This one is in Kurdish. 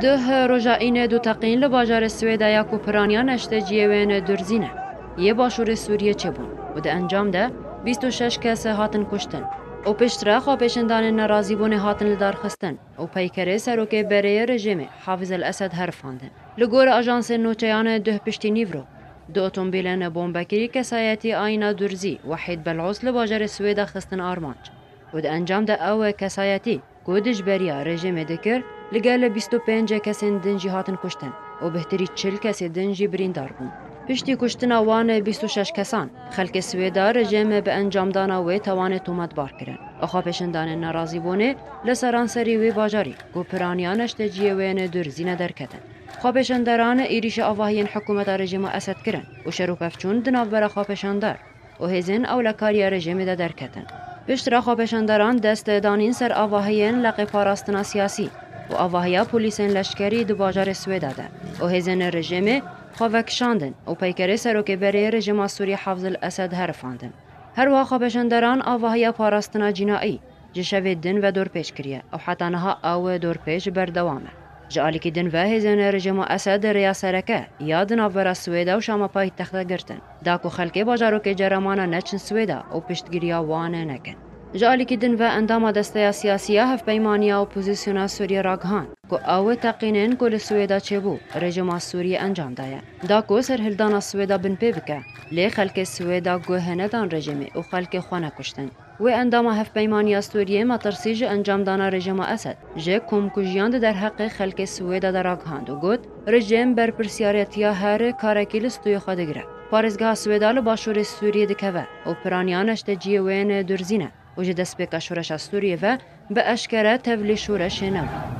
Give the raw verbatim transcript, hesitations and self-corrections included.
Duh roja înê du teqîn li bajarê Swêda ya ku piraniya neşteciyê wê ne durzî ne, yê başûrê Sûriyê çêbûn û di encam de bîst û şeş kes hatin kuştin û piştre xwepêşandanên nerazîbûnê hatin lidarxistin û peykerê serokê berê yê rejîmê Hafiz El Esed herifandin. Li gor ajansên nûçeyan, duh piştî nîvro du otomobîlên bombekirî kesayetî Ayna Durzî, Wehîd Belûs li bajarê Swêda xistin armanc û di encam de ew kesayetî ku dijberiya rejîmê dikir, li gel bîst û pênc kesên din jî hatin kuştin û bêhtirî çil kesê din jî birîndar bûn. Piştî kuştina wan bîst û şeş kesan, xelkê Swêda rejîm bi encamdana wê tawanê tometbar kirin û xwepêşandanên nerazîbûnê li seranserî wê bajarî ku piraniya neşteciyê wê ne durzî ne derketin. Xwepêşanderan êrîşa avahiyên hikûmeta rejîma Esed kirin û şer û pevçûn di navbera xwepêşandar û hêzên ewlekariya rejîmê de derketin. Piştre xwepêşanderan dest danîn ser avahiyên leqê parastina siyasî û avahiya polîsên leşkerî di bajarê Swêda de û hêzên rejîmê xwe vekişandin û peykerê serokê berê rejîma Sûriyê Hafiz El Esed herifandin. Her wiha xwepêşanderan avahiya parastina cînayî ji şevê din ve dorpêç kiriye û heta niha ew dorpêç berdewam e. Ji alîkî din ve hêzên rejîma Esed rêya sereke ya di navbera Swêda û Şama paytexte girtin, da ku xelkê bajarokê Cereman neçin Swêda û piştgiriya wan nekin. Ji alîkî din ve endama desteya siyasî ya Hevpeymaniya Opozîsyona Sûriyê ragihand ku ew teqînên ku li Swêda çêbû, rejîma Sûriyê encam daye, da ku serhildana Swêda binpê bike, lê xelkê Swêda guh nedan rejîmê û xelkê xwe nekuştin. Wê endama Hevpeymaniya Sûriyê metirsî ji encamdana rejîma Esed ji komkujiyan di derheqê xelkê Swêda de ragihand û got, rejîm berpirsiyaretiya her karekî li stûyê xwe digire. Parêzgeha Swêda li başûrê Sûriyê dikeve û piraniya neşteciyê wê ne durzî ne û ji destpêka şoreşa Sûriyê ve bi eşkere tevlî şoreşê nebû.